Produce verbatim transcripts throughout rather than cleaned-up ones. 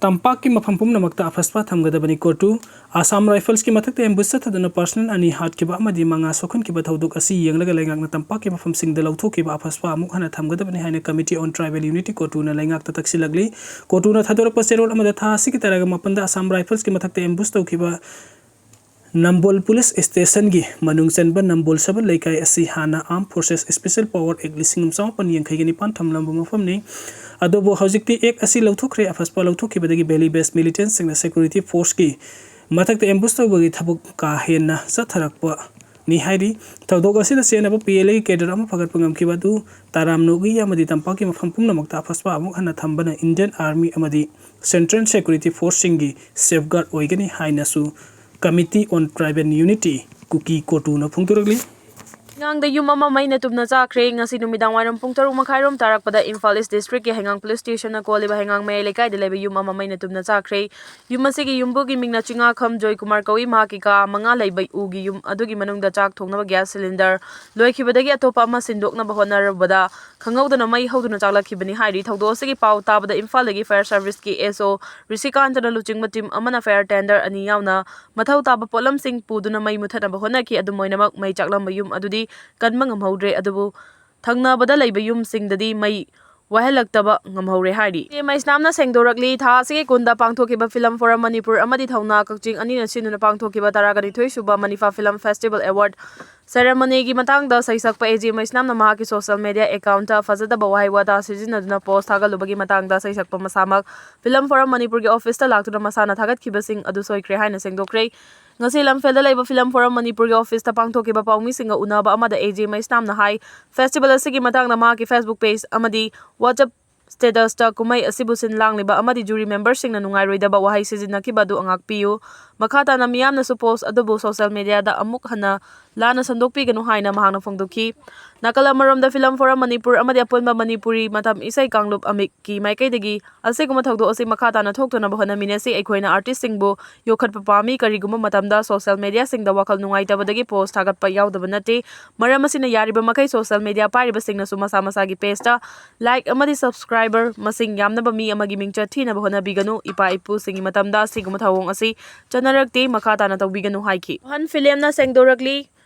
ꯇꯝꯄꯥꯛꯀꯤ ꯃꯐꯝ ꯄꯨꯝꯅꯃꯛꯇ ꯑꯐꯁꯄꯥ ꯊꯝꯒꯗꯕꯅꯤ꯫ ꯀꯣꯇꯨ꯫ ꯑꯁꯥꯝ ꯔꯥꯏꯐꯜꯁꯀꯤ ꯃꯊꯛꯇ ambush ꯆꯠꯊꯗꯨꯅ personnel ꯑꯅꯤ ꯍꯥꯠꯈꯤꯕ ꯑꯃꯗꯤ ꯃꯉꯥ ꯁꯣꯛꯍꯟꯈꯤꯕ ꯊꯧꯗꯣꯛ ꯑꯁꯤ ꯌꯦꯡꯂꯒ ꯂꯩꯉꯥꯛꯅ ꯇꯝꯄꯥꯛꯀꯤ ꯃꯐꯝꯁꯤꯡꯗ ꯂꯧꯊꯣꯛꯈꯤꯕ ꯑꯐꯁꯄꯥ ꯑꯃꯨꯛ ꯍꯟꯅ ꯊꯝꯒꯗꯕꯅꯤ ꯍꯥꯏꯅ Committee on Tribal Unity ꯀꯣꯇꯨꯅ ꯂꯩꯉꯥꯛꯇ ꯇꯛꯁꯤꯜꯂꯛꯂꯤ꯫ ꯀꯣꯇꯨꯅ ꯊꯥꯗꯣꯔꯛꯄ ꯆꯦꯔꯣꯜ ꯑꯃꯗ ꯊꯥ ꯑꯁꯤꯒꯤ ꯇꯔꯥꯒ ꯃꯥꯄꯟꯗ ꯑꯁꯥꯝ ꯔꯥꯏꯐꯜꯁꯀꯤ ꯃꯊꯛꯇ ambush ꯇꯧꯈꯤꯕ ꯅꯝꯕꯣꯜ ꯄꯨꯂꯤꯁ ꯁ꯭ꯇꯦꯁꯟꯒꯤ ꯃꯅꯨꯡ ꯆꯟꯕ ꯅꯝꯕꯣꯜ ꯁꯕꯜ ꯂꯩꯀꯥꯏ ꯑꯁꯤ ꯍꯥꯟꯅ Armed Forces Special Power Act ꯂꯤꯁꯤꯡ ꯑꯃ ꯆꯃꯥꯄꯟ ꯌꯥꯡꯈꯩꯒ ꯅꯤꯄꯥꯟ ꯊꯝꯂꯝꯕ ꯃꯐꯝꯅꯤ꯫ ꯑꯗꯨꯕꯨ ꯍꯧꯖꯤꯛꯇꯤ ꯑꯦꯛ ꯑꯁꯤ ꯂꯧꯊꯣꯛꯈ꯭ꯔꯦ꯫ ꯑꯐꯁꯄꯥ ꯂꯧꯊꯣꯛꯈꯤꯕꯗꯒꯤ valley based militantꯁꯤꯡꯅ security forceꯀꯤ ꯃꯊꯛꯇ ambush ꯇꯧꯕꯒꯤ ꯊꯕꯛ ꯀꯥ ꯍꯦꯟꯅ ꯆꯠꯊꯔꯛꯄꯅꯤ ꯍꯥꯏꯔꯤ꯫ ꯊꯧꯗꯣꯛ ꯑꯁꯤꯗ ꯆꯦꯟꯅꯕ P L Aꯒꯤ cadre ꯑꯃ ꯐꯒꯠꯄ ꯉꯝꯈꯤꯕ ꯑꯗꯨ ꯇꯔꯥꯝꯅ ꯑꯣꯛꯏ ꯑꯃꯗꯤ ꯇꯝꯄꯥꯛꯀꯤ ꯃꯐꯝ ꯄꯨꯝꯅꯃꯛꯇ ꯑꯐꯁꯄꯥ ꯑꯃꯨꯛ ꯍꯟꯅ ꯊꯝꯕꯅ Indian Army ꯑꯃꯗꯤ Central Security Forceꯁꯤꯡꯒꯤ safeguard ꯑꯣꯏꯒꯅꯤ ꯍꯥꯏꯅꯁꯨ Committee on Tribal Unity ꯀꯨꯀꯤ ꯀꯣꯇꯨꯅ ꯐꯣꯡꯗꯣꯔꯛꯂꯤ꯫ ꯍꯩꯉꯥꯡꯗ ꯌꯨꯝ ꯑꯃ ꯃꯩꯅ ꯇꯨꯝꯅ ꯆꯥꯈ꯭ꯔꯦ꯫ ꯉꯁꯤ ꯅꯨꯃꯤꯗꯥꯡ ꯋꯥꯏꯔꯝ ꯄꯨꯡ ꯇꯔꯨꯛ ꯃꯈꯥꯏꯔꯣꯝ ꯇꯥꯔꯛꯄꯗ ꯏꯝꯐꯥꯜ East Districtꯀꯤ ꯍꯩꯉꯥꯡ Police Stationꯅ ꯀꯣꯜꯂꯤꯕ ꯍꯩꯉꯥꯡ ꯃꯌꯥꯏ ꯂꯩꯀꯥꯏꯗ ꯂꯩꯕ ꯌꯨꯝ ꯑꯃ ꯃꯩꯅ ꯇꯨꯝꯅ ꯆꯥꯈ꯭ꯔꯦ꯫ ꯌꯨꯝ ꯑꯁꯤꯒꯤ ꯌꯨꯝꯕꯨꯒꯤ ꯃꯤꯡꯅ ꯆꯤꯡꯉꯥꯈꯝ ꯖꯣꯏꯀꯨꯃꯥꯔ ꯀꯧꯏ꯫ ꯃꯍꯥꯛꯀꯤ ꯀꯥ ꯃꯉꯥ ꯂꯩꯕ ꯎꯒꯤ ꯌꯨꯝ ꯑꯗꯨꯒꯤ ꯃꯅꯨꯡꯗ ꯆꯥꯛ ꯊꯣꯡꯅꯕ gas cylinder ꯂꯣꯏꯈꯤꯕꯗꯒꯤ ꯑꯇꯣꯞꯄ ꯑꯃ ꯁꯤꯟꯗꯣꯛꯅꯕ ꯍꯣꯠꯅꯔꯨꯕꯗ ꯈꯪꯍꯧꯗꯅ ꯃꯩ ꯍꯧꯗꯨꯅ ꯆꯥꯛꯂꯛꯈꯤꯕꯅꯤ ꯍꯥꯏꯔꯤ꯫ ꯊꯧꯗꯣꯛ ꯑꯁꯤꯒꯤ ꯄꯥꯎ ꯇꯥꯕꯗ ꯏꯝꯐꯥꯜꯗꯒꯤ fire serviceꯀꯤ S O ꯔꯤꯁꯤꯀꯥꯟꯇꯅ ꯂꯨꯆꯤꯡꯕ team ꯑꯃꯅ fire tender ꯑꯅꯤ ꯌꯥꯎꯅ ꯃꯊꯧ ꯇꯥꯕ ꯄꯣꯠꯂꯝꯁꯤꯡ ꯄꯨꯗꯨꯅ ꯃꯩ ꯃꯨꯊꯠꯅꯕ ꯍꯣꯠꯅꯈꯤ꯫ ꯑꯗꯨꯝ ꯑꯣꯏꯅꯃꯛ, ꯃꯩ ꯆꯥꯛꯂꯝꯕ ꯌꯨꯝ ꯑꯗꯨꯗꯤ ꯀꯟꯕ ꯉꯝꯍꯧꯗ꯭ꯔꯦ, ꯑꯗꯨꯕꯨ ꯊꯪꯅꯕꯗ ꯂꯩꯕ ꯌꯨꯝꯁꯤꯡꯗꯗꯤ ꯃꯩ ꯋꯥꯍꯜꯂꯛꯇꯕ ꯉꯝꯍꯧꯔꯦ ꯍꯥꯏꯔꯤ꯫ ꯃꯩꯁꯅꯥꯝꯅ ꯁꯦꯡꯗꯣꯔꯛꯂꯤ꯫ ꯊꯥ ꯑꯁꯤꯒꯤ ꯀꯨꯟꯗ ꯄꯥꯡꯊꯣꯛꯈꯤꯕ Film Forum ꯃꯅꯤꯄꯨꯔ ꯑꯃꯗꯤ ꯊꯧꯅꯥ ꯀꯛꯆꯤꯡ ꯑꯅꯤꯅ ꯁꯤꯟꯗꯨꯅ ꯄꯥꯡꯊꯣꯛꯈꯤꯕ ꯇꯔꯥꯒ ꯅꯤꯊꯣꯏ ꯁꯨꯕ ꯃꯅꯤꯐꯥ Film Festival Award ceremonyꯒꯤ ꯃꯇꯥꯡꯗ ꯁꯩꯁꯛꯄ A J ꯃꯩꯁꯅꯥꯝꯅ ꯃꯍꯥꯛꯀꯤ social media accountꯇ ꯐꯖꯗꯕ ꯋꯥꯍꯩ ꯋꯥꯇꯥ ꯁꯤꯖꯤꯟꯅꯗꯨꯅ post ꯊꯥꯒꯠꯂꯨꯕꯒꯤ ꯃꯇꯥꯡꯗ ꯁꯩꯁꯛꯄ ꯃꯁꯥꯃꯛ Film Forum ꯃꯅꯤꯄꯨꯔꯒꯤ officeꯇ ꯂꯥꯛꯇꯨꯅ ꯃꯁꯥꯅ ꯊꯥꯒꯠꯈꯤꯕꯁꯤꯡ ꯑꯗꯨ ꯁꯣꯏꯈ꯭ꯔꯦ ꯍꯥꯏꯅ ꯁꯦꯡꯗꯣꯛꯈ꯭ꯔꯦ꯫ ꯉꯁꯤ ꯂꯝꯐꯦꯜꯗ ꯂꯩꯕ Film Forum ꯃꯅꯤꯄꯨꯔꯒꯤ officeꯇ ꯄꯥꯡꯊꯣꯛꯈꯤꯕ ꯄꯥꯎꯃꯤꯁꯤꯡꯒ ꯎꯅꯕ ꯑꯃꯗ A J ꯃꯩꯁꯅꯥꯝꯅ ꯍꯥꯏ, festival ꯑꯁꯤꯒꯤ ꯃꯇꯥꯡꯗ ꯃꯍꯥꯛꯀꯤ Facebook page ꯑꯃꯗꯤ WhatsApp statusꯇ ꯀꯨꯝꯍꯩ ꯑꯁꯤꯕꯨ ꯁꯤꯟ ꯂꯥꯡꯂꯤꯕ ꯑꯃꯗꯤ jury memberꯁꯤꯡꯅ ꯅꯨꯡꯉꯥꯏꯔꯣꯏꯗꯕ ꯋꯥꯍꯩ ꯁꯤꯖꯤꯟꯅꯈꯤꯕ ꯑꯗꯨ ꯉꯥꯛꯄꯤꯌꯨ꯫ ꯃꯈꯥ ꯇꯥꯅ ꯃꯤꯌꯥꯝꯅꯁꯨ post ꯑꯗꯨꯕꯨ social mediaꯗ ꯑꯃꯨꯛ ꯍꯟꯅ ꯂꯥꯟꯅ ꯁꯟꯗꯣꯛꯄꯤꯒꯅꯨ ꯍꯥꯏꯅ ꯃꯍꯥꯛꯅ ꯐꯣꯡꯗꯣꯛꯈꯤ꯫ ꯅꯥꯀꯜ ꯑꯃꯔꯣꯝꯗ ꯐꯤꯂꯝ ꯐꯣꯔꯝ ꯃꯅꯤꯄꯨꯔ ꯑꯃꯗꯤ ꯑꯄꯨꯟꯕ ꯃꯅꯤꯄꯨꯔꯤ ꯃꯇꯝ ꯏꯁꯩ ꯀꯥꯡꯂꯨꯞ ꯑꯃꯤꯛꯀꯤ ꯃꯥꯏꯀꯩꯗꯒꯤ ꯑꯁꯤꯒꯨꯝꯕ ꯊꯧꯗꯣꯛ ꯑꯁꯤ ꯃꯈꯥ ꯇꯥꯅ ꯊꯣꯛꯇꯅꯕ ꯍꯣꯠꯅꯃꯤꯟꯅꯁꯤ꯫ ꯑꯩꯈꯣꯏꯅ ꯑꯥꯔꯇꯤꯁꯁꯤꯡꯕꯨ ꯌꯣꯛꯈꯠꯄ ꯄꯥꯝꯃꯤ꯫ ꯀꯔꯤꯒꯨꯝꯕ ꯃꯇꯝꯗ ꯁꯣꯁꯦꯜ ꯃꯦꯗꯤꯌꯥꯁꯤꯡꯗ ꯋꯥꯈꯜ ꯅꯨꯡꯉꯥꯏꯇꯕꯗꯒꯤ ꯄꯣꯁ ꯊꯥꯒꯠꯄ ꯌꯥꯎꯗꯕ ꯅꯠꯇꯦ꯫ ꯃꯔꯝ ꯑꯁꯤꯅ ꯌꯥꯔꯤꯕ ꯃꯈꯩ ꯁꯣꯁꯦꯜ ꯃꯦꯗꯤꯌꯥ ꯄꯥꯏꯔꯤꯕꯁꯤꯡꯅꯁꯨ ꯃꯁꯥ ꯃꯁꯥꯒꯤ ꯄꯦꯖꯇ ꯂꯥꯏꯛ ꯑꯃꯗꯤ ꯁꯕꯁꯀ꯭ꯔꯥꯏꯕꯔ ꯃꯁꯤꯡ ꯌꯥꯝꯅꯕ ꯃꯤ ꯑꯃꯒꯤ ꯃꯤꯡꯆꯠ ꯊꯤꯅꯕ ꯍꯣꯠꯅꯕꯤꯒꯅꯨ꯫ ꯏꯄꯥ ꯏꯄꯨꯁꯤꯡꯒꯤ ꯃꯇꯝꯗ ꯑꯁꯤꯒꯨꯝꯕ ꯊꯧꯑꯣꯡ ꯑꯁꯤ ꯆꯠꯅꯔꯛꯇꯦ꯫ ꯃꯈꯥ ꯇꯥꯅ ꯇꯧꯕꯤꯒꯅꯨ ꯍꯥꯏꯈꯤ꯫ ꯔꯣꯍꯟ ꯐꯤꯂꯝꯅ ꯁꯦꯡꯗꯣꯔꯛꯂꯤ꯫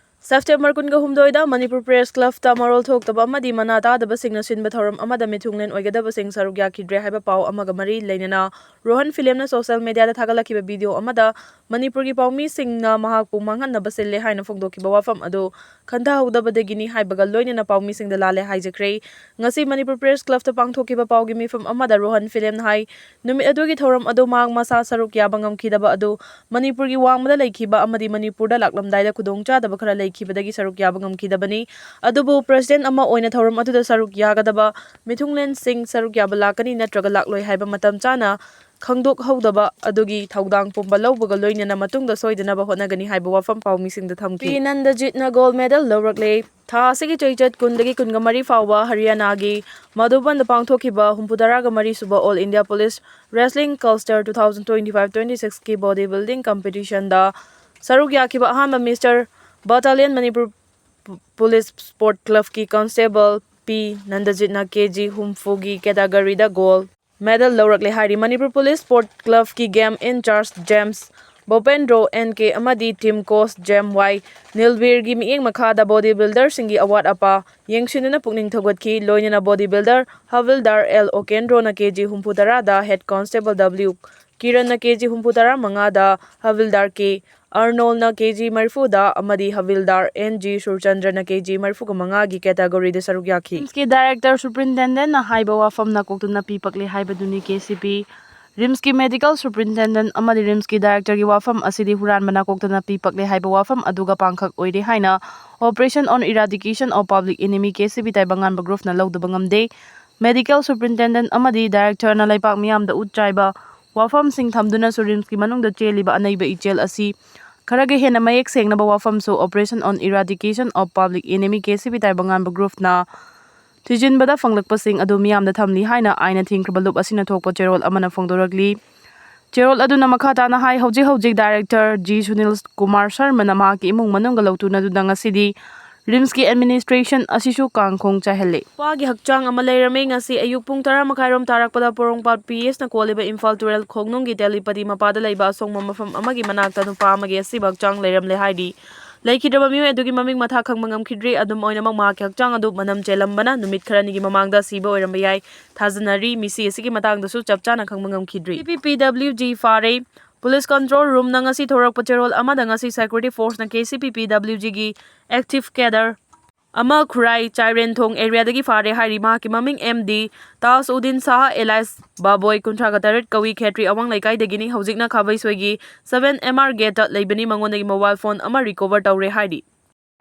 ꯁꯦꯞꯇꯦꯝꯕꯔ ꯀꯨꯟꯒ ꯍꯨꯝꯗꯣꯏꯗ ꯃꯅꯤꯄꯨꯔ ꯄ꯭ꯔꯦꯁ ꯀ꯭ꯂꯕꯇ ꯃꯔꯣꯜ ꯊꯣꯛꯇꯕ ꯑꯃꯗꯤ ꯃꯅꯥ ꯇꯥꯗꯕꯁꯤꯡꯅ ꯁꯤꯟꯕ ꯊꯧꯔꯝ ꯑꯃꯗ ꯃꯤꯊꯨꯡꯂꯦꯟ ꯑꯣꯏꯒꯗꯕꯁꯤꯡ ꯁꯔꯨꯛ ꯌꯥꯈꯤꯗ꯭ꯔꯦ ꯍꯥꯏꯕ ꯄꯥꯎ ꯑꯃꯒ ꯃꯔꯤ ꯂꯩꯅꯅ ꯔꯣꯍꯟ ꯐꯤꯂꯝꯅ ꯁꯣꯁꯦꯜ ꯃꯦꯗꯤꯌꯥꯗ ꯊꯥꯒꯠꯂꯛꯈꯤꯕ ꯚꯤꯗꯤꯑꯣ ꯑꯃꯗ ꯃꯅꯤꯄꯨꯔꯒꯤ ꯄꯥꯎꯃꯤꯁꯤꯡꯅ ꯃꯍꯥꯛꯄꯨ ꯃꯥꯡꯍꯟꯅꯕ ꯁꯤꯜꯂꯦ ꯍꯥꯏꯅ ꯐꯣꯡꯗꯣꯛꯈꯤꯕ ꯋꯥꯐꯝ ꯑꯗꯨ ꯈꯟꯊꯍꯧꯗꯕꯗꯒꯤꯅꯤ ꯍꯥꯏꯕꯒ ꯂꯣꯏꯅꯅ ꯄꯥꯎꯃꯤꯁꯤꯡꯗ ꯂꯥꯜꯂꯦ ꯍꯥꯏꯖꯈ꯭ꯔꯦ꯫ ꯉꯁꯤ ꯃꯅꯤꯄꯨꯔ ꯄ꯭ꯔꯦꯁ ꯀ꯭ꯂꯕꯇ ꯄꯥꯡꯊꯣꯛꯈꯤꯕ ꯄꯥꯎꯒꯤ ꯃꯤꯐꯝ ꯑꯃꯗ ꯔꯣꯍꯟ ꯐꯤꯂꯝꯅ ꯍꯥꯏ, ꯅꯨꯃꯤꯠ ꯑꯗꯨꯒꯤ ꯊꯧꯔꯝ ꯑꯗꯨ ꯃꯍꯥꯛ ꯃꯁꯥ ꯁꯔꯨꯛ ꯌꯥꯕ ꯉꯝꯈꯤꯗꯕ ꯑꯗꯨ ꯃꯅꯤꯄꯨꯔꯒꯤ ꯋꯥꯡꯃꯗ ꯂꯩꯈꯤꯕ ꯑꯃꯗꯤ ꯃꯅꯤꯄꯨꯔꯗ ꯂꯥꯛꯂꯝꯗꯥꯏꯗ ꯈꯨꯗꯣꯡꯆꯥꯗꯕ ꯈꯔ ꯂꯩꯈꯤꯕꯗꯒꯤ ꯁꯔꯨꯛ ꯌꯥꯕ ꯉꯝꯈꯤꯗꯕꯅꯤ꯫ ꯑꯗꯨꯕꯨ ꯄ꯭ꯔꯦꯁꯤꯗꯦꯟꯠ ꯑꯃ ꯑꯣꯏꯅ ꯊꯧꯔꯝ ꯑꯗꯨꯗ ꯁꯔꯨꯛ ꯌꯥꯒꯗꯕ ꯃꯤꯊꯨꯡꯂꯦꯟꯁꯤꯡ ꯁꯔꯨꯛ ꯌꯥꯕ ꯂꯥꯛꯀꯅꯤ ꯅꯠꯇ꯭ꯔꯒ ꯂꯥꯛꯂꯣꯏ ꯍꯥꯏꯕ ꯃꯇꯝ ꯆꯥꯅ ꯈꯪꯗꯣꯛꯍꯧꯗꯕ ꯑꯗꯨꯒꯤ ꯊꯧꯗꯥꯡ ꯄꯨꯝꯕ ꯂꯧꯕꯒ ꯂꯣꯏꯅꯅ ꯃꯇꯨꯡꯗ ꯁꯣꯏꯗꯅꯕ ꯍꯣꯠꯅꯒꯅꯤ ꯍꯥꯏꯕ ꯋꯥꯐꯝ ꯄꯥꯎꯃꯤꯁꯤꯡꯗ ꯊꯝꯈꯤ꯫ ꯄꯤ ꯅꯟꯗꯖꯤꯠꯅ ꯒꯣꯜ ꯃꯦꯗꯜ ꯂꯧꯔꯛꯂꯦ꯫ ꯊꯥ ꯑꯁꯤꯒꯤ ꯆꯩꯆꯠ ꯀꯨꯟꯗꯒꯤ ꯀꯨꯟꯒ ꯃꯔꯤ ꯐꯥꯎꯕ ꯍꯔꯤꯌꯥꯅꯥꯒꯤ ꯃꯙꯨꯕꯟꯗ ꯄꯥꯡꯊꯣꯛꯈꯤꯕ ꯍꯨꯝꯐꯨ ꯇꯔꯥꯒ ꯃꯔꯤ ꯁꯨꯕ All India Police Wrestling Culture two thousand twenty five twenty six ꯀꯤ body building competition ꯗ ꯁꯔꯨꯛ ꯌꯥꯈꯤꯕ ꯑꯍꯥꯟꯕ ꯃꯤꯁꯇꯔ ꯕꯇꯥꯂꯤꯌꯟ ꯃꯅꯤꯄꯨꯔ ꯄꯨ-, ꯄꯨꯂꯤꯁ ꯁ꯭ꯄꯣꯔꯠ ꯀ꯭ꯂꯕꯀꯤ ꯀꯟꯁꯇꯦꯕꯜ ꯄꯤ ꯅꯟꯗꯖꯤꯠꯅ ꯀꯦ ꯖꯤ ꯍꯨꯝꯐꯨꯒꯤ category ꯗ ꯒꯣꯜ ꯃꯦꯗꯜ ꯂꯧꯔꯛꯂꯦ ꯍꯥꯏꯔꯤ꯫ ꯃꯅꯤꯄꯨꯔ ꯄꯨꯂꯤꯁ ꯁ꯭ꯄꯣꯔꯠ ꯀ꯭ꯂꯕꯀꯤ game in charge James Bhupendro N K ꯑꯃꯗꯤ ꯇꯤꯝ ꯀꯣꯆ ꯖꯦꯝ ꯋꯥꯏ ꯅꯤꯜꯕꯤꯔꯒꯤ ꯃꯤꯠꯌꯦꯡ ꯃꯈꯥꯗ body builder ꯁꯤꯡꯒꯤ ꯑꯋꯥꯠ ꯑꯄꯥ ꯌꯦꯡꯁꯤꯟꯗꯨꯅ ꯄꯨꯛꯅꯤꯡ ꯊꯧꯒꯠꯈꯤ꯫ ꯂꯣꯏꯅꯅ body builder ꯍꯕꯤꯜꯗꯥꯔ ꯑꯦꯜ ꯑꯣꯀꯦꯟꯗ꯭ꯔꯣꯅ ꯀꯦ ꯖꯤ ꯍꯨꯝꯐꯨ ꯇꯔꯥꯗ, ꯍꯦꯗ ꯀꯣꯟꯁꯇꯦꯕꯜ ꯗꯕ꯭ꯂꯤꯎ ꯀꯤꯔꯟꯅ ꯀꯦ ꯖꯤ ꯍꯨꯝꯐꯨ ꯇꯔꯥ ꯃꯉꯥꯗ, ꯍꯕꯤꯜꯗꯥꯔ ꯀꯦ ꯑꯔꯅꯣꯜꯅ ꯀꯦ ꯖꯤ ꯃꯔꯤꯐꯨꯗ ꯑꯃꯗꯤ ꯍꯕꯤꯜꯗꯥꯔ ꯑꯦꯟ ꯖꯤ ꯁꯨꯔꯆꯟꯗ꯭ꯔꯅ ꯀꯦ ꯖꯤ ꯃꯔꯤꯐꯨꯒ ꯃꯉꯥꯒꯤ category ꯗ ꯁꯔꯨꯛ ꯌꯥꯈꯤ꯫ ꯔꯤꯝꯁꯀꯤ ꯗꯥꯏꯔꯦꯛꯇꯔ ꯁꯨꯄ꯭ꯔꯤꯟꯇꯦꯟꯗꯦꯟꯠꯅ ꯍꯥꯏꯕ ꯋꯥꯐꯝ ꯅꯥꯀꯣꯛꯇ ꯅꯥꯄꯤ ꯄꯛꯂꯦ ꯍꯥꯏꯕꯗꯨꯅꯤ ꯀꯦ ꯁꯤ ꯄꯤ꯫ ꯔꯤꯝꯁꯀꯤ ꯃꯦꯗꯤꯀꯦꯜ ꯁꯨꯄ꯭ꯔꯤꯟꯇꯦꯟꯗꯦꯟꯠ ꯑꯃꯗꯤ ꯔꯤꯝꯁꯀꯤ ꯗꯥꯏꯔꯦꯛꯇꯔꯒꯤ ꯋꯥꯐꯝ ꯑꯁꯤꯗꯤ ꯍꯨꯔꯥꯟꯕ ꯅꯥꯀꯣꯛꯇ ꯅꯥꯄꯤ ꯄꯛꯂꯦ ꯍꯥꯏꯕ ꯋꯥꯐꯝ ꯑꯗꯨꯒ ꯄꯥꯡꯈꯛ ꯑꯣꯏꯔꯦ ꯍꯥꯏꯅ Operation on Eradication of Public Enemy, K C B ꯇꯥꯏꯕꯪꯉꯥꯟꯕ ꯒ꯭ꯔꯨꯞꯅ ꯂꯧꯗꯕ ꯉꯝꯗꯦ꯫ ꯃꯦꯗꯤꯀꯦꯜ ꯁꯨꯄ꯭ꯔꯤꯟꯇꯦꯟꯗꯦꯟꯠ ꯑꯃꯗꯤ ꯗꯥꯏꯔꯦꯛꯇꯔꯅ ꯂꯩꯄꯥꯛ ꯃꯤꯌꯥꯝꯗ ꯎꯠ ꯆꯥꯏꯕ ꯋꯥꯐꯝꯁꯤꯡ ꯊꯝꯗꯨꯅꯁꯨ ꯔꯤꯝꯁꯀꯤ ꯃꯅꯨꯡꯗ ꯆꯦꯜꯂꯤꯕ ꯑꯅꯩꯕ ꯏꯆꯦꯜ ꯑꯁꯤ ꯈꯔꯒ ꯍꯦꯟꯅ ꯃꯌꯦꯛ ꯁꯦꯡꯅꯕ ꯋꯥꯐꯝꯁꯨ Operation on Eradication of Public Enemy, K C P ꯇꯥꯏꯕꯪꯉꯥꯟꯕ group ꯅ ꯊꯤꯖꯤꯟꯕꯗ ꯐꯪꯂꯛꯄꯁꯤꯡ ꯑꯗꯨ ꯃꯤꯌꯥꯝꯗ ꯊꯝꯂꯤ ꯍꯥꯏꯅ ꯑꯥꯏꯟꯅ ꯊꯤꯡꯈ꯭ꯔꯕ ꯂꯨꯞ ꯑꯁꯤꯅ ꯊꯣꯛꯄ ꯆꯦꯔꯣꯜ ꯑꯃꯅ ꯐꯣꯡꯗꯣꯔꯛꯂꯤ꯫ ꯆꯦꯔꯣꯜ ꯑꯗꯨꯅ ꯃꯈꯥ ꯇꯥꯅ ꯍꯥꯏ, ꯍꯧꯖꯤꯛ ꯍꯧꯖꯤꯛ Director ꯖꯤ ꯁꯨꯅꯤꯜ ꯀꯨꯃꯥꯔ ꯁꯔꯃꯅ ꯃꯍꯥꯛꯀꯤ ꯏꯃꯨꯡ ꯃꯅꯨꯡꯒ ꯂꯧꯇꯨꯅꯗꯨꯅ ꯉꯁꯤꯗꯤ RIMS ꯀꯤ administration ꯑꯁꯤꯁꯨ ꯀꯥꯡꯈꯣꯡ ꯆꯥꯏꯍꯜꯂꯦ꯫ ꯅꯨꯄꯥꯒꯤ ꯍꯛꯆꯥꯡ ꯑꯃ ꯂꯩꯔꯝꯃꯤ꯫ ꯉꯁꯤ ꯑꯌꯨꯛ ꯄꯨꯡ ꯇꯔꯥ ꯃꯈꯥꯏꯔꯣꯝ ꯇꯥꯔꯛꯄꯗ ꯄꯣꯔꯣꯝꯄꯥꯠ ꯄꯤ ꯑꯦꯁꯅ ꯀꯣꯜꯂꯤꯕ ꯏꯝꯐꯥꯜ ꯇꯨꯔꯦꯜ ꯈꯣꯡꯅꯨꯡꯒꯤ ꯇꯦꯂꯤꯄꯇꯤ ꯃꯄꯥꯗ ꯂꯩꯕ ꯑꯁꯣꯡꯕ ꯃꯐꯝ ꯑꯃꯒꯤ ꯃꯅꯥꯛꯇ ꯅꯨꯄꯥ ꯑꯃꯒꯤ ꯑꯁꯤꯕ ꯍꯛꯆꯥꯡ ꯂꯩꯔꯝꯂꯦ ꯍꯥꯏꯔꯤ꯫ ꯂꯩꯈꯤꯗ꯭ꯔꯕ ꯃꯤꯑꯣꯏ ꯑꯗꯨꯒꯤ ꯃꯃꯤꯡ ꯃꯊꯥ ꯈꯪꯕ ꯉꯝꯈꯤꯗ꯭ꯔꯤ꯫ ꯑꯗꯨꯝ ꯑꯣꯏꯅꯃꯛ, ꯃꯍꯥꯛꯀꯤ ꯍꯛꯆꯥꯡ ꯑꯗꯨ ꯃꯅꯝ ꯆꯦꯜꯂꯝꯕꯅ ꯅꯨꯃꯤꯠ ꯈꯔꯅꯤꯒꯤ ꯃꯃꯥꯡꯗ ꯁꯤꯕ ꯑꯣꯏꯔꯝꯕ ꯌꯥꯏ꯫ ꯊꯥꯖꯅꯔꯤ꯫ ꯃꯤꯁꯤ ꯑꯁꯤꯒꯤ ꯃꯇꯥꯡꯗꯁꯨ ꯆꯞ ꯆꯥꯅ ꯈꯪꯕ ꯉꯝꯈꯤꯗ꯭ꯔꯤ꯫ ꯁꯤ ꯄꯤ ꯄꯤ ꯗꯕ꯭ꯂꯤꯎ ꯖꯤ ꯐꯥꯔꯦ꯫ Police Control Room ꯅ ꯉꯁꯤ ꯊꯣꯔꯛꯄ ꯆꯦꯔꯣꯜ ꯑꯃꯗ ꯉꯁꯤ Security Force ꯅ ꯀꯦ ꯁꯤ ꯄꯤ ꯄꯤ ꯗꯕ꯭ꯂꯤꯎ ꯖꯤ ꯒꯤ active cadre ꯑꯃ ꯈꯨꯔꯥꯏ ꯆꯥꯏꯔꯦꯟꯊꯣꯡ area ꯗꯒꯤ ꯐꯥꯔꯦ ꯍꯥꯏꯔꯤ꯫ ꯃꯍꯥꯛꯀꯤ ꯃꯃꯤꯡ M D Taj Uddin Shah alias Baboi, ꯀꯨꯟꯊ꯭ꯔꯥꯒ ꯇꯔꯦꯠ ꯀꯧꯏ, ꯈꯦꯇ꯭ꯔꯤ ꯑꯋꯥꯡ ꯂꯩꯀꯥꯏꯗꯒꯤꯅꯤ꯫ ꯍꯧꯖꯤꯛꯅ ꯈꯥꯕꯩꯁꯣꯏꯒꯤ seven M R gate ꯇ ꯂꯩꯕꯅꯤ꯫ ꯃꯉꯣꯟꯗꯒꯤ mobile phone ꯑꯃ recover ꯇꯧꯔꯦ ꯍꯥꯏꯔꯤ꯫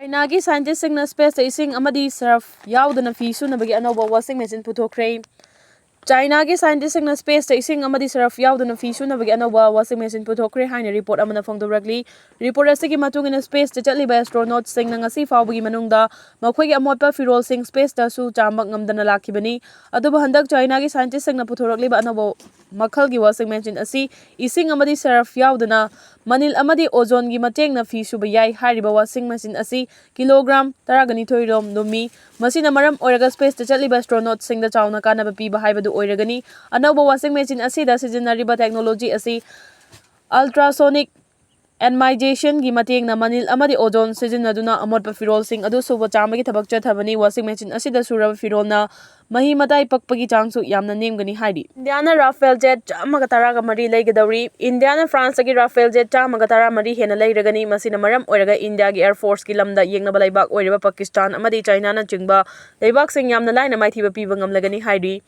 ꯆꯥꯏꯅꯥꯒꯤ scientist ꯁꯤꯡꯅ space ꯇ ꯏꯁꯤꯡ ꯑꯃꯗꯤ surf ꯌꯥꯎꯗꯅ ꯐꯤ ꯁꯨꯅꯕꯒꯤ ꯑꯅꯧꯕ washing machine ꯄꯨꯊꯣꯛꯈ꯭ꯔꯦ꯫ ꯆꯥꯏꯅꯥꯒꯤ scientist ꯁꯤꯡꯅ space ꯇ ꯏꯁꯤꯡ ꯑꯃꯗꯤ surf ꯌꯥꯎꯗꯅ ꯐꯤ ꯁꯨꯅꯕꯒꯤ ꯑꯅꯧꯕ washing machine ꯄꯨꯊꯣꯛꯈ꯭ꯔꯦ ꯍꯥꯏꯅ report ꯑꯃꯅ ꯐꯣꯡꯗꯣꯔꯛꯂꯤ꯫ Report ꯑꯁꯤꯒꯤ ꯃꯇꯨꯡ ꯏꯟꯅ, space ꯇ ꯆꯠꯂꯤꯕ astronaut ꯁꯤꯡꯅ ꯉꯁꯤ ꯐꯥꯎꯕꯒꯤ ꯃꯅꯨꯡꯗ ꯃꯈꯣꯏꯒꯤ ꯑꯃꯣꯠꯄ ꯐꯤꯔꯣꯜꯁꯤꯡ space ꯇ ꯁꯨ ꯆꯥꯝꯕ ꯉꯝꯗꯅ ꯂꯥꯛꯈꯤꯕꯅꯤ꯫ ꯑꯗꯨꯕꯨ ꯍꯟꯗꯛ ꯆꯥꯏꯅꯥꯒꯤ scientist ꯁꯤꯡꯅ ꯄꯨꯊꯣꯔꯛꯂꯤꯕ ꯑꯅꯧꯕ ꯃꯈꯜꯒꯤ washing machine ꯑꯁꯤ ꯏꯁꯤꯡ ꯑꯃꯗꯤ surf ꯌꯥꯎꯗꯅ ꯃꯅꯤꯜ ꯑꯃꯗꯤ ozone ꯒꯤ ꯃꯇꯦꯡꯅ ꯐꯤ ꯁꯨꯕ ꯌꯥꯏ꯫ ꯍꯥꯏꯔꯤꯕ washing machine ꯑꯁꯤ kilogram ꯇꯔꯥꯒ ꯅꯤꯊꯣꯏ ꯔꯣꯝ ꯂꯨꯝꯃꯤ꯫ ꯃꯁꯤꯅ ꯃꯔꯝ ꯑꯣꯏꯔꯒ space ꯇ ꯆꯠꯂꯤꯕ astronaut ꯁꯤꯡꯗ ꯆꯥꯎꯅ ꯀꯥꯟꯅꯕ ꯄꯤꯕ ꯍꯥꯏꯕꯗꯨ ꯑꯣꯏꯔꯒꯅꯤ꯫ ꯑꯅꯧꯕ washing machine ꯑꯁꯤꯗ ꯁꯤꯖꯤꯟꯅꯔꯤꯕ technology ꯑꯁꯤ ultrasonic ionization ꯒꯤ ꯃꯇꯦꯡꯅ ꯃꯅꯤꯜ ꯑꯃꯗꯤ ozone ꯁꯤꯖꯤꯟꯅꯗꯨꯅ ꯑꯃꯣꯠꯄ ꯐꯤꯔꯣꯜꯁꯤꯡ ꯑꯗꯨ ꯁꯨꯕ ꯆꯥꯝꯕꯒꯤ ꯊꯕꯛ ꯆꯠꯊꯕꯅꯤ꯫ Washing machine ꯑꯁꯤꯗ ꯁꯨꯔꯕ ꯐꯤꯔꯣꯜꯅ ꯃꯍꯤ ꯃꯇꯥꯏ ꯄꯛꯄꯒꯤ ꯆꯥꯡꯁꯨ ꯌꯥꯝꯅ ꯅꯦꯝꯒꯅꯤ ꯍꯥꯏꯔꯤ꯫ ꯏꯟꯗꯤꯌꯥꯅ Rafale jet ꯆꯥꯝꯃꯒ ꯇꯔꯥꯒ ꯃꯔꯤ ꯂꯩꯒꯗꯧꯔꯤ꯫ ꯏꯟꯗꯤꯌꯥꯅ France ꯇꯒꯤ Rafale jet ꯆꯥꯝꯃꯒ ꯇꯔꯥ ꯃꯔꯤ ꯍꯦꯟꯅ ꯂꯩꯔꯒꯅꯤ꯫ ꯃꯁꯤꯅ ꯃꯔꯝ ꯑꯣꯏꯔꯒ ꯏꯟꯗꯤꯌꯥꯒꯤ air force ꯀꯤ ꯂꯝꯗ ꯌꯦꯛꯅꯕ ꯂꯩꯕꯥꯛ ꯑꯣꯏꯔꯤꯕ ꯄꯥꯀꯤꯁꯇꯥꯟ ꯑꯃꯗꯤ ꯆꯥꯏꯅꯥꯅꯆꯤꯡꯕ ꯂꯩꯕꯥꯛꯁꯤꯡ ꯌꯥꯝꯅ ꯂꯥꯏꯅ ꯃꯥꯏꯊꯤꯕ ꯄꯤꯕ ꯉꯝꯂꯒꯅꯤ ꯍꯥꯏꯔꯤ꯫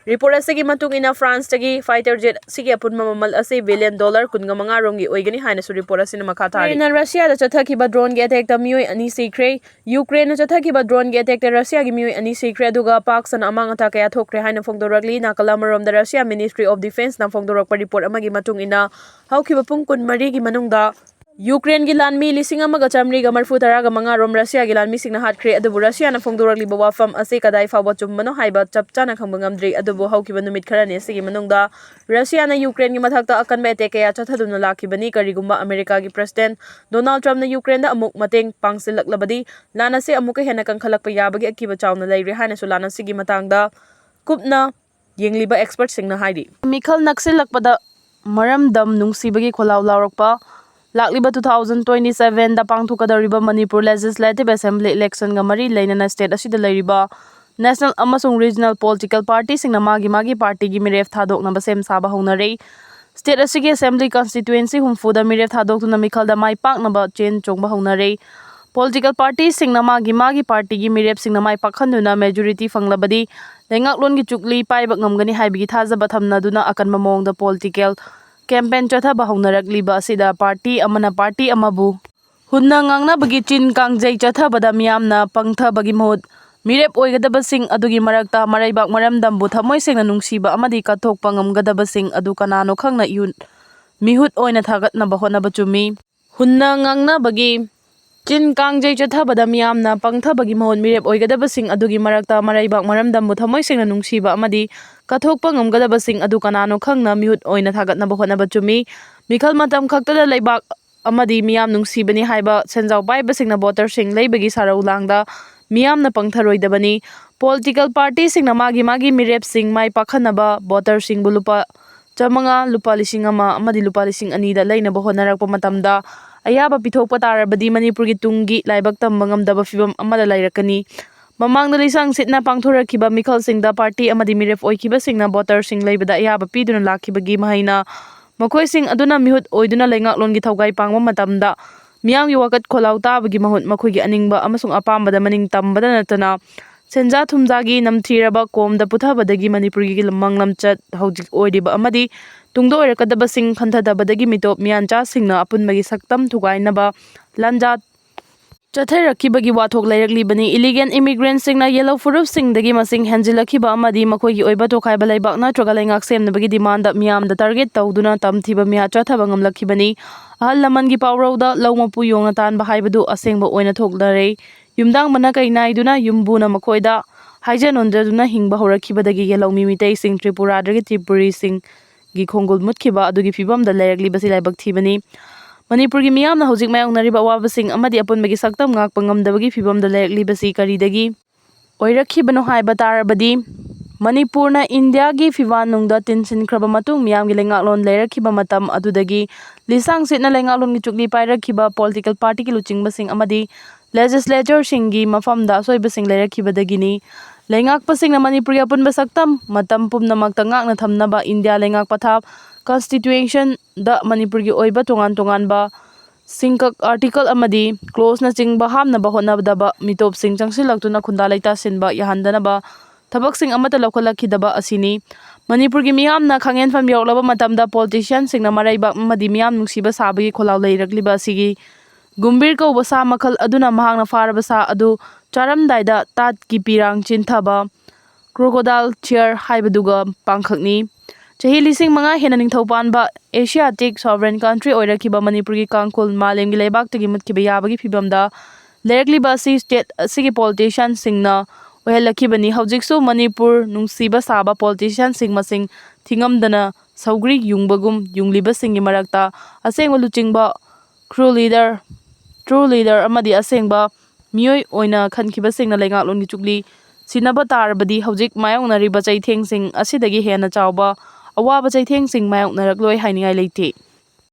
Report ꯑꯁꯤꯒꯤ ꯃꯇꯨꯡ ꯏꯟꯅ, France ꯇꯒꯤ fighter jet ꯑꯁꯤꯒꯤ ꯑꯄꯨꯟꯕ ꯃꯃꯜ ꯑꯁꯤ billion dollar ꯀꯨꯟꯒ ꯃꯉꯥ ꯔꯣꯝꯒꯤ ꯑꯣꯏꯒꯅꯤ ꯍꯥꯏꯅꯁꯨ report ꯑꯁꯤꯅ ꯃꯈꯥ ꯊꯥꯔꯤ꯫ ꯌꯨꯀ꯭ꯔꯦꯟꯅ ꯔꯁꯤꯌꯥꯗ ꯆꯠꯊꯈꯤꯕ drone ꯒꯤ attack ꯇ ꯃꯤꯑꯣꯏ ꯑꯅꯤ ꯁꯤꯈ꯭ꯔꯦ꯫ ꯌꯨꯀ꯭ꯔꯦꯟꯅ ꯆꯠꯊꯈꯤꯕ drone ꯒꯤ attack ꯇ ꯔꯁꯤꯌꯥꯒꯤ ꯃꯤꯑꯣꯏ ꯑꯅꯤ ꯁꯤꯈ꯭ꯔꯦ, ꯑꯗꯨꯒ ꯄꯥꯛ ꯁꯟꯅ ꯑꯃꯥꯡ ꯑꯇꯥ ꯀꯌꯥ ꯊꯣꯛꯈ꯭ꯔꯦ ꯍꯥꯏꯅ ꯐꯣꯡꯗꯣꯔꯛꯂꯤ꯫ ꯅꯥꯀꯜ ꯑꯃꯔꯣꯝꯗ, ꯔꯁꯤꯌꯥ Ministry of Defence ꯅ ꯐꯣꯡꯗꯣꯔꯛꯄ report ꯑꯃꯒꯤ ꯃꯇꯨꯡ ꯏꯟꯅ, ꯍꯧꯈꯤꯕ ꯄꯨꯡ ꯀꯨꯟꯃꯔꯤꯒꯤ ꯃꯅꯨꯡꯗ ꯌꯨꯀ꯭ꯔꯦꯟꯒꯤ ꯂꯥꯟꯃꯤ ꯂꯤꯁꯤꯡ ꯑꯃꯒ ꯆꯥꯃꯔꯤꯒ ꯃꯔꯤꯐꯨ ꯇꯔꯥꯒ ꯃꯉꯥ ꯔꯣꯝ ꯔꯁꯤꯌꯥꯒꯤ ꯂꯥꯟꯃꯤꯁꯤꯡꯅ ꯍꯥꯠꯈ꯭ꯔꯦ, ꯑꯗꯨꯕꯨ ꯔꯁꯤꯌꯥꯅ ꯐꯣꯡꯗꯣꯔꯛꯂꯤꯕ ꯋꯥꯐꯝ ꯑꯁꯤ ꯀꯗꯥꯏ ꯐꯥꯎꯕ ꯆꯨꯝꯕꯅꯣ ꯍꯥꯏꯕ ꯆꯞ ꯆꯥꯅ ꯈꯪꯕ ꯉꯝꯗ꯭ꯔꯤ꯫ ꯑꯗꯨꯕꯨ ꯍꯧꯈꯤꯕ ꯅꯨꯃꯤꯠ ꯈꯔꯅꯤ ꯑꯁꯤꯒꯤ ꯃꯅꯨꯡꯗ ꯔꯁꯤꯌꯥꯅ ꯌꯨꯀ꯭ꯔꯦꯟꯒꯤ ꯃꯊꯛꯇ ꯑꯀꯟꯕ ꯑꯦꯇꯦꯛ ꯀꯌꯥ ꯆꯠꯊꯗꯨꯅ ꯂꯥꯛꯈꯤꯕꯅꯤ꯫ ꯀꯔꯤꯒꯨꯝꯕ ꯑꯃꯦꯔꯤꯀꯥꯒꯤ ꯄ꯭ꯔꯁꯤꯗꯦꯟꯠ ꯗꯣꯅꯥꯜꯗ ꯇ꯭ꯔꯝꯞꯅ ꯌꯨꯀ꯭ꯔꯦꯟꯗ ꯑꯃꯨꯛ ꯃꯇꯦꯡ ꯄꯥꯡꯁꯤꯜꯂꯛꯂꯕꯗꯤ, ꯂꯥꯟ ꯑꯁꯤ ꯑꯃꯨꯛꯀ ꯍꯦꯟꯅ ꯀꯟꯈꯠꯂꯛꯄ ꯌꯥꯕꯒꯤ ꯑꯀꯤꯕ ꯆꯥꯎꯅ ꯂꯩꯔꯦ ꯍꯥꯏꯅꯁꯨ ꯂꯥꯟ ꯑꯁꯤꯒꯤ ꯃꯇꯥꯡꯗ ꯀꯨꯞꯅ ꯌꯦꯡꯂꯤꯕ ꯑꯦꯛꯁꯄꯔꯠꯁꯤꯡꯅ ꯍꯥꯏꯔꯤ꯫ ꯃꯤꯈꯜ ꯅꯛꯁꯤꯜꯂꯛꯄꯗ ꯃꯔꯝꯗꯝ ꯅꯨꯡꯁꯤꯕꯒꯤ ꯈꯣꯜꯂꯥꯎ ꯂꯥꯎꯔꯛꯄ꯫ ꯂꯥꯛꯂꯤꯕ two thousand twenty sevenꯗ ꯄꯥꯡꯊꯣꯛꯀꯗꯧꯔꯤꯕ Manipur Legislative Assembly electionꯒ ꯃꯔꯤ ꯂꯩꯅꯅ state ꯑꯁꯤꯗ ꯂꯩꯔꯤꯕ national ꯑꯃꯁꯨꯡ regional political partyꯁꯤꯡꯅ ꯃꯥꯒꯤ ꯃꯥꯒꯤ partyꯒꯤ ꯃꯤꯔꯦꯞ ꯊꯥꯗꯣꯛꯅꯕ ꯁꯦꯝ ꯁꯥꯕ ꯍꯧꯅꯔꯦ꯫ State ꯑꯁꯤꯒꯤ assembly constituency ꯍꯨꯝꯐꯨꯗ ꯃꯤꯔꯦꯞ ꯊꯥꯗꯣꯛꯇꯨꯅ ꯃꯤꯈꯜꯗ ꯃꯥꯏ ꯄꯥꯛꯅꯕ ꯆꯦꯟ ꯆꯣꯡꯕ ꯍꯧꯅꯔꯦ꯫ Political partyꯁꯤꯡꯅ ꯃꯥꯒꯤ ꯃꯥꯒꯤ partyꯒꯤ ꯃꯤꯔꯦꯞꯁꯤꯡꯅ ꯃꯥꯏ ꯄꯥꯛꯍꯟꯗꯨꯅ majority ꯐꯪꯂꯕꯗꯤ ꯂꯩꯉꯥꯛꯂꯣꯟꯒꯤ ꯆꯨꯛꯂꯤ ꯄꯥꯏꯕ ꯉꯝꯒꯅꯤ ꯍꯥꯏꯕꯒꯤ ꯊꯥꯖꯕ ꯊꯝꯅꯗꯨꯅ ꯑꯀꯟꯕ ꯃꯑꯣꯡꯗ political campaign ꯆꯠꯊꯕ ꯍꯧꯅꯔꯛꯂꯤꯕ ꯑꯁꯤꯗ party ꯑꯃꯅ party ꯑꯃꯕꯨ ꯍꯨꯟꯅ ꯉꯥꯡꯅꯕꯒꯤ ꯆꯤꯟ ꯀꯥꯡꯖꯩ ꯆꯠꯊꯕꯗ ꯃꯤꯌꯥꯝꯅ ꯄꯪꯊꯕꯒꯤ ꯃꯍꯨꯠ ꯃꯤꯔꯦꯞ ꯑꯣꯏꯒꯗꯕꯁꯤꯡ ꯑꯗꯨꯒꯤ ꯃꯔꯛꯇ ꯃꯔꯩꯕꯥꯛ ꯃꯔꯝꯗꯝꯕꯨ ꯊꯃꯣꯏ ꯁꯦꯡꯅ ꯅꯨꯡꯁꯤꯕ ꯑꯃꯗꯤ ꯀꯠꯊꯣꯛꯄ ꯉꯝꯒꯗꯕꯁꯤꯡ ꯑꯗꯨ ꯀꯅꯥꯅꯣ ꯈꯪꯅ ꯏꯍꯨꯠ ꯃꯤꯍꯨꯠ ꯑꯣꯏꯅ ꯊꯥꯒꯠꯅꯕ ꯍꯣꯠꯅꯕ ꯆꯨꯝꯃꯤ꯫ ꯍꯨꯟꯅ ꯉꯥꯡꯅꯕꯒꯤ ꯆꯤꯟ ꯀꯥꯡꯖꯩ ꯆꯠꯊꯕꯗ ꯃꯤꯌꯥꯝꯅ ꯄꯪꯊꯕꯒꯤ ꯃꯍꯨꯠ ꯃꯤꯔꯦꯞ ꯑꯣꯏꯒꯗꯕꯁꯤꯡ ꯑꯗꯨꯒꯤ ꯃꯔꯛꯇ ꯃꯔꯩꯕꯥꯛ ꯃꯔꯝꯗꯝꯕꯨ ꯊꯃꯣꯏ ꯁꯦꯡꯅ ꯅꯨꯡꯁꯤꯕ ꯑꯃꯗꯤ ꯀꯠꯊꯣꯛꯄ ꯉꯝꯒꯗꯕꯁꯤꯡ ꯑꯗꯨ ꯀꯅꯥꯅꯣ ꯈꯪꯅ ꯃꯤꯍꯨꯠ ꯑꯣꯏꯅ ꯊꯥꯒꯠꯅꯕ ꯍꯣꯠꯅꯕ ꯆꯨꯝꯃꯤ꯫ ꯃꯤꯈꯜ ꯃꯇꯝ ꯈꯛꯇꯗ ꯂꯩꯕꯥꯛ ꯑꯃꯗꯤ ꯃꯤꯌꯥꯝ ꯅꯨꯡꯁꯤꯕꯅꯤ ꯍꯥꯏꯕ ꯁꯦꯟꯖꯥꯎ ꯄꯥꯏꯕꯁꯤꯡꯅ voterꯁꯤꯡ ꯂꯩꯕꯒꯤ ꯁꯥꯔꯧ ꯂꯥꯡꯗ ꯃꯤꯌꯥꯝꯅ ꯄꯪꯊꯔꯣꯏꯗꯕꯅꯤ꯫ Political partyꯁꯤꯡꯅ ꯃꯥꯒꯤ ꯃꯥꯒꯤ ꯃꯤꯔꯦꯞꯁꯤꯡ ꯃꯥꯏ ꯄꯥꯛꯍꯟꯅꯕ voterꯁꯤꯡꯕꯨ ꯂꯨꯄꯥ ꯆꯥꯃꯉꯥ, ꯂꯨꯄꯥ ꯂꯤꯁꯤꯡ ꯑꯃ ꯑꯃꯗꯤ ꯂꯨꯄꯥ ꯂꯤꯁꯤꯡ ꯑꯅꯤꯗ ꯂꯩꯅꯕ ꯍꯣꯠꯅꯔꯛꯄ ꯃꯇꯝꯗ ꯑꯌꯥꯕ ꯄꯤꯊꯣꯛꯄ ꯇꯥꯔꯕꯗꯤ ꯃꯅꯤꯄꯨꯔꯒꯤ ꯇꯨꯡꯒꯤ ꯂꯥꯏꯕꯛ ꯇꯝꯕ ꯉꯝꯗꯕ ꯐꯤꯕꯝ ꯑꯃꯗ ꯂꯩꯔꯛꯀꯅꯤ꯫ ꯃꯃꯥꯡꯗ ꯂꯤꯁꯥꯡ ꯁꯤꯠꯅ ꯄꯥꯡꯊꯣꯔꯛꯈꯤꯕ ꯃꯤꯈꯜꯁꯤꯡꯗ party ꯑꯃꯗꯤ ꯃꯤꯔꯦꯞ ꯑꯣꯏꯈꯤꯕꯁꯤꯡꯅ voterꯁꯤꯡ ꯂꯩꯕꯗ ꯑꯌꯥꯕ ꯄꯤꯗꯨꯅ ꯂꯥꯛꯈꯤꯕꯒꯤ ꯃꯍꯩꯅ ꯃꯈꯣꯏꯁꯤꯡ ꯑꯗꯨꯅ ꯃꯤꯍꯨꯠ ꯑꯣꯏꯗꯨꯅ ꯂꯩꯉꯥꯛꯂꯣꯟꯒꯤ ꯊꯧꯒꯥꯏ ꯄꯥꯡꯕ ꯃꯇꯝꯗ ꯃꯤꯌꯥꯝꯒꯤ ꯋꯥꯀꯠ ꯈꯣꯜꯂꯥꯎ ꯇꯥꯕꯒꯤ ꯃꯍꯨꯠ ꯃꯈꯣꯏꯒꯤ ꯑꯅꯤꯡꯕ ꯑꯃꯁꯨꯡ ꯑꯄꯥꯝꯕꯗ ꯃꯅꯤꯡ ꯇꯝꯕꯗ ꯅꯠꯇꯅ ꯁꯦꯟꯖꯥ ꯊꯨꯝꯖꯥꯒꯤ ꯅꯝꯊꯤꯔꯕ ꯀꯣꯝꯗ ꯄꯨꯊꯕꯗꯒꯤ ꯃꯅꯤꯄꯨꯔꯒꯤ ꯃꯪꯂꯝꯆꯠ ꯍꯧꯖꯤꯛ ꯑꯣꯏꯔꯤꯕ ꯑꯃꯗꯤ ꯇꯨꯡꯗ ꯑꯣꯏꯔꯛꯀꯗꯕꯁꯤꯡ ꯈꯟꯊꯗꯕꯗꯒꯤ ꯃꯤꯇꯣꯞ ꯃꯤꯌꯥꯟꯆꯥꯁꯤꯡꯅ ꯑꯄꯨꯟꯕꯒꯤ ꯁꯛꯇꯝ ꯊꯨꯒꯥꯏꯅꯕ ꯂꯥꯟꯖꯥ ꯆꯠꯊꯔꯛꯈꯤꯕꯒꯤ ꯋꯥꯊꯣꯛ ꯂꯩꯔꯛꯂꯤꯕꯅꯤ꯫ Illegal immigrantꯁꯤꯡꯅ ꯌꯦꯜꯍꯧ ꯐꯨꯔꯨꯞꯁꯤꯡꯗꯒꯤ ꯃꯁꯤꯡ ꯍꯦꯟꯖꯤꯜꯂꯛꯈꯤꯕ ꯑꯃꯗꯤ ꯃꯈꯣꯏꯒꯤ ꯑꯣꯏꯕ ꯇꯣꯈꯥꯏꯕ ꯂꯩꯕꯥꯛ ꯅꯠꯇ꯭ꯔꯒ ꯂꯩꯉꯥꯛ ꯁꯦꯝꯅꯕꯒꯤ demandꯗ ꯃꯤꯌꯥꯝꯗ target ꯇꯧꯗꯨꯅ ꯇꯝꯊꯤꯕ ꯃꯤꯍꯥꯠ ꯆꯠꯊꯕ ꯉꯝꯂꯛꯈꯤꯕꯅꯤ꯫ ꯑꯍꯜ ꯂꯃꯟꯒꯤ ꯄꯥꯎꯔꯧꯗ "ꯂꯧ ꯃꯄꯨ ꯌꯣꯡꯅ ꯇꯥꯟꯕ" ꯍꯥꯏꯕꯗꯨ ꯑꯁꯦꯡꯕ ꯑꯣꯏꯅ ꯊꯣꯛꯅꯔꯦ꯫ ꯌꯨꯝꯗꯥꯡꯕꯅ ꯀꯩ ꯅꯥꯏꯗꯨꯅ ꯌꯨꯝꯕꯨꯅ ꯃꯈꯣꯏꯗ ꯍꯥꯏꯖ ꯅꯣꯟꯖꯗꯨꯅ ꯍꯤꯡꯕ ꯍꯧꯔꯛꯈꯤꯕꯗꯒꯤ ꯌꯦꯜꯍꯧꯃꯤ ꯃꯤꯇꯩꯁꯤꯡ, ꯇ꯭ꯔꯤꯄꯨꯔꯥꯗꯒꯤ ꯇ꯭ꯔꯤꯄꯨꯔꯤꯁꯤꯡꯒꯤ ꯈꯣꯡꯒꯨꯜ ꯃꯨꯠꯈꯤꯕ ꯑꯗꯨꯒꯤ ꯐꯤꯕꯝꯗ ꯂꯩꯔꯛꯂꯤꯕꯁꯤ ꯂꯥꯏꯕꯛ ꯊꯤꯕꯅꯤ꯫ ꯃꯅꯤꯄꯨꯔꯒꯤ ꯃꯤꯌꯥꯝꯅ ꯍꯧꯖꯤꯛ ꯃꯥꯌꯣꯛꯅꯔꯤꯕ ꯑꯋꯥꯕꯁꯤꯡ ꯑꯃꯗꯤ ꯑꯄꯨꯟꯕꯒꯤ ꯁꯛꯇꯝ ꯉꯥꯛꯄ ꯉꯝꯗꯕꯒꯤ ꯐꯤꯕꯝꯗ ꯂꯩꯔꯛꯂꯤꯕꯁꯤ ꯀꯔꯤꯗꯒꯤ ꯑꯣꯏꯔꯛꯈꯤꯕꯅꯣ ꯍꯥꯏꯕ ꯇꯥꯔꯕꯗꯤ, ꯃꯅꯤꯄꯨꯔꯅ ꯏꯟꯗꯤꯌꯥꯒꯤ ꯐꯤꯕꯥꯟꯅꯨꯡꯗ ꯇꯤꯟꯁꯤꯟꯈ꯭ꯔꯕ ꯃꯇꯨꯡ ꯃꯤꯌꯥꯝꯒꯤ ꯂꯩꯉꯥꯛꯂꯣꯟ ꯂꯩꯔꯛꯈꯤꯕ ꯃꯇꯝ ꯑꯗꯨꯗꯒꯤ ꯂꯤꯁꯥꯡ ꯁꯤꯠꯅ ꯂꯩꯉꯥꯛꯂꯣꯟꯒꯤ ꯆꯨꯛꯂꯤ ꯄꯥꯏꯔꯛꯈꯤꯕ political partyꯒꯤ ꯂꯨꯆꯤꯡꯕꯁꯤꯡ ꯑꯃꯗꯤ legislatureꯁꯤꯡꯒꯤ ꯃꯐꯝꯗ ꯑꯁꯣꯏꯕꯁꯤꯡ ꯂꯩꯔꯛꯈꯤꯕꯗꯒꯤꯅꯤ꯫ ꯂꯩꯉꯥꯛꯄꯁꯤꯡꯅ ꯃꯅꯤꯄꯨꯔꯒꯤ ꯑꯄꯨꯟꯕ ꯁꯛꯇꯝ ꯃꯇꯝ ꯄꯨꯝꯅꯃꯛꯇ ꯉꯥꯛꯅ ꯊꯝꯅꯕ ꯏꯟꯗꯤꯌꯥ ꯂꯩꯉꯥꯛ ꯄꯊꯥꯞ constitutionꯗ ꯃꯅꯤꯄꯨꯔꯒꯤ ꯑꯣꯏꯕ ꯇꯣꯉꯥꯟ ꯇꯣꯉꯥꯟꯕ ꯁꯤꯡꯀꯛ article ꯑꯃꯗꯤ clauseꯅꯆꯤꯡꯕ ꯍꯥꯞꯅꯕ ꯍꯣꯠꯅꯗꯕ, ꯃꯤꯇꯣꯞꯁꯤꯡ ꯆꯪꯁꯤꯜꯂꯛꯇꯨꯅ ꯈꯨꯟꯗꯥ ꯂꯩꯇꯥꯁꯤꯟꯕ ꯌꯥꯍꯟꯗꯅꯕ ꯊꯕꯛꯁꯤꯡ ꯑꯃꯠꯇ ꯂꯧꯈꯠꯂꯛꯈꯤꯗꯕ ꯑꯁꯤꯅꯤ꯫ ꯃꯅꯤꯄꯨꯔꯒꯤ ꯃꯤꯌꯥꯝꯅ ꯈꯥꯡꯍꯦꯟꯐꯝ ꯌꯧꯔꯛꯂꯕ ꯃꯇꯝꯗ politicianꯁꯤꯡꯅ ꯃꯔꯩꯕꯥꯛ ꯑꯃꯗꯤ ꯃꯤꯌꯥꯝ ꯅꯨꯡꯁꯤꯕ ꯁꯥꯕꯒꯤ ꯈꯣꯜꯂꯥꯎ ꯂꯩꯔꯛꯂꯤꯕ ꯑꯁꯤꯒꯤ ꯒꯨꯝꯕꯤꯔ ꯀꯧꯕ ꯁꯥ ꯃꯈꯜ ꯑꯗꯨꯅ ꯃꯍꯥꯛꯅ ꯐꯥꯔꯕ ꯁꯥ ꯑꯗꯨ ꯆꯥꯔꯝꯗꯥꯏꯗ ꯇꯥꯠꯀꯤ ꯄꯤꯔꯥꯡ ꯆꯤꯟꯊꯕ, crocodile tear ꯍꯥꯏꯕꯗꯨꯒ ꯄꯥꯡꯈꯛꯅꯤ꯫ ꯆꯍꯤ ꯂꯤꯁꯤꯡ ꯃꯉꯥ ꯍꯦꯟꯅ ꯅꯤꯡꯊꯧ ꯄꯥꯟꯕ Asiatic sovereign country ꯑꯣꯏꯔꯛꯈꯤꯕ ꯃꯅꯤꯄꯨꯔꯒꯤ ꯀꯥꯡꯈꯨꯜ ꯃꯥꯂꯦꯝꯒꯤ ꯂꯩꯕꯥꯛꯇꯒꯤ ꯃꯨꯠꯈꯤꯕ ꯌꯥꯕꯒꯤ ꯐꯤꯕꯝꯗ ꯂꯩꯔꯛꯂꯤꯕ ꯑꯁꯤ state ꯑꯁꯤꯒꯤ politicianꯁꯤꯡꯅ ꯑꯣꯏꯍꯜꯂꯛꯈꯤꯕꯅꯤ꯫ ꯍꯧꯖꯤꯛꯁꯨ ꯃꯅꯤꯄꯨꯔ ꯅꯨꯡꯁꯤꯕ ꯁꯥꯕ politicianꯁꯤꯡ ꯃꯁꯤꯡ ꯊꯤꯉꯝꯗꯅ ꯁꯧꯒ꯭ꯔꯤ ꯌꯨꯡꯕꯒꯨꯝ ꯌꯨꯡꯂꯤꯕꯁꯤꯡꯒꯤ ꯃꯔꯛꯇ ꯑꯁꯦꯡꯕ ꯂꯨꯆꯤꯡꯕ, true leader, true leader ꯑꯃꯗꯤ ꯑꯁꯦꯡꯕ ꯃꯤꯑꯣꯏ ꯑꯣꯏꯅ ꯈꯟꯈꯤꯕꯁꯤꯡꯅ ꯂꯩꯉꯥꯛꯂꯣꯟꯒꯤ ꯆꯨꯛꯂꯤ ꯁꯤꯟꯅꯕ ꯇꯥꯔꯕꯗꯤ ꯍꯧꯖꯤꯛ ꯃꯥꯌꯣꯛꯅꯔꯤꯕ ꯆꯩꯊꯦꯡꯁꯤꯡ ꯑꯁꯤꯗꯒꯤ ꯍꯦꯟꯅ ꯆꯥꯎꯕ ꯑꯋꯥꯕ ꯆꯩꯊꯦꯡꯁꯤꯡ ꯃꯥꯌꯣꯛꯅꯔꯛꯂꯣꯏ ꯍꯥꯏꯅꯤꯡꯉꯥꯏ ꯂꯩꯇꯦ꯫